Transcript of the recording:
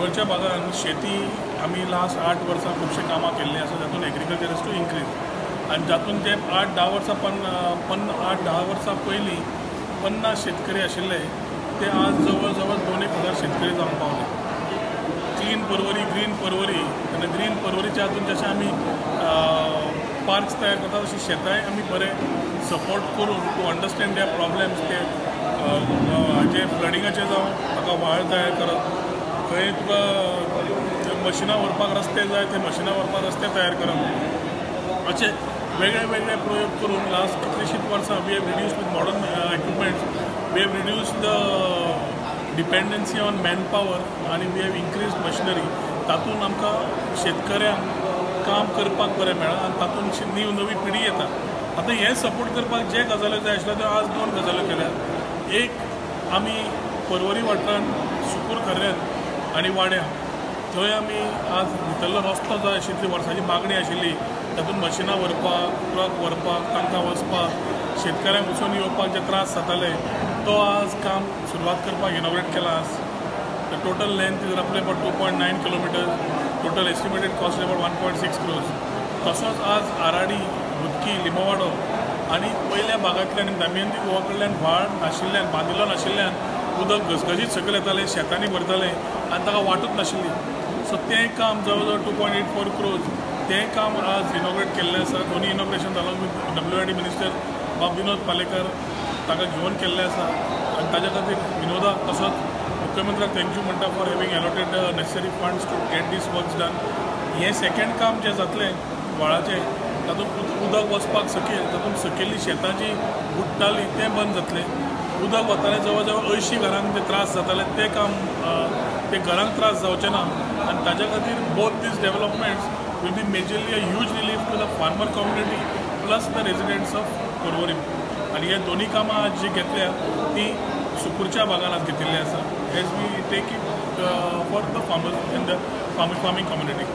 पर्वरच्या भागान शेती आमी लास्ट 8 वर्सां खुबशीं कामां केल्लीं आसा, जातून एग्रीकल्चर is to increase. आनी जातून जे 8-10 वर्सां 8-10 वर्सां पयलीं 50 शेतकरी आशिल्ले ते आज जवळ जवळ 2-1 हजार शेतकरी जावंक पावले. क्लीन पर्वरी, ग्रीन पर्वरी, आनी ग्रीन पर्वरीच्या हातून जशें आमी पार्क्स तयार करता तशी शेतांय आमी बरें सपोर्ट करून टू अंडरस्टँड there problems, ते हाजे फ्लडिंगाचें जावं ताका व्हाळ तयार करप, खंय तुका मशिनां व्हरपाक रस्ते जाय ते मशिनां व्हरपाक रस्ते तयार करप, अशे वेगळे वेगळे प्रयोग करून लास्ट कितलीशींच वर्सां we have reduce with modern equipments, we have reduce the dependency on man power आनी we have increase machinery. तातूंत आमकां शेतकऱ्यांक काम करपाक बरें मेळ्ळां आनी तातूंत नवी पिढी येता. आतां हें सपोर्ट करपाक जे गजाल्यो जाय आशिल्ल्यो त्यो आज 2 गजाल्यो केल्यात. एक, आमी पर्वरी वाठारांत सुकूर खर्ऱ्यांत आनी वाड्या थंय आमी आज भितरलो रस्तो जाय आशिल्ली, वर्साची मागणी आशिल्ली, तातूंत मशिनां व्हरपाक, ट्रक व्हरपाक, तांकां वचपाक, शेतकऱ्यांक वचून येवपाक जे त्रास जाताले तो आज काम सुरवात करपाक इनॉग्रेट केला. आज the total length is roughly about 2.9 kilometres, total estimated cost is about 1.6 crores. तसोच आज आराडी, भुतकी, लिमोवाडो आनी पयल्या भागांतल्यान दमयंती गोवा कडल्यान व्हाळ नाशिल्ल्यान, बांदिल्लो नाशिल्ल्यान उदक घसघशीत सकयल येतालें, शेतांनी भरतालें आनी ताका वाटूच नाशिल्ली. सो तें काम जवळ जवळ 2.84 क्रोर्स तें काम आज इनॉग्रेट केल्लें आसा. दोनूय इनॉग्रेशन जालो विथ WID minister बाब विनोद पालेकर ताका घेवन केल्लें आसा आनी ताज्या खातीर विनोदाक तसोच मुख्यमंत्र्याक thank you म्हणटा for having allotted the necessary funds to get these works done. हें सेकेंड काम जें जातलें व्हाळाचें, तातूंत उदक वचपाक सकयल, तातूंत सकयल्लीं शेतां जीं बुडटालीं तें बंद जातलें. उदक वतालें जवळ जवळ 80 घरांक जे त्रास जाताले ते काम ते घरांक त्रास जावचे ना आनी ताज्या खातीर both these developments will be majorly a huge relief to the farmer community plus the residents of Porvorim. आनी हे दोन्ही कामां आज जी घेतल्या ती सुकूरच्या भागान आज घेतिल्ली आसा, as we take it for the farmers in the farming community.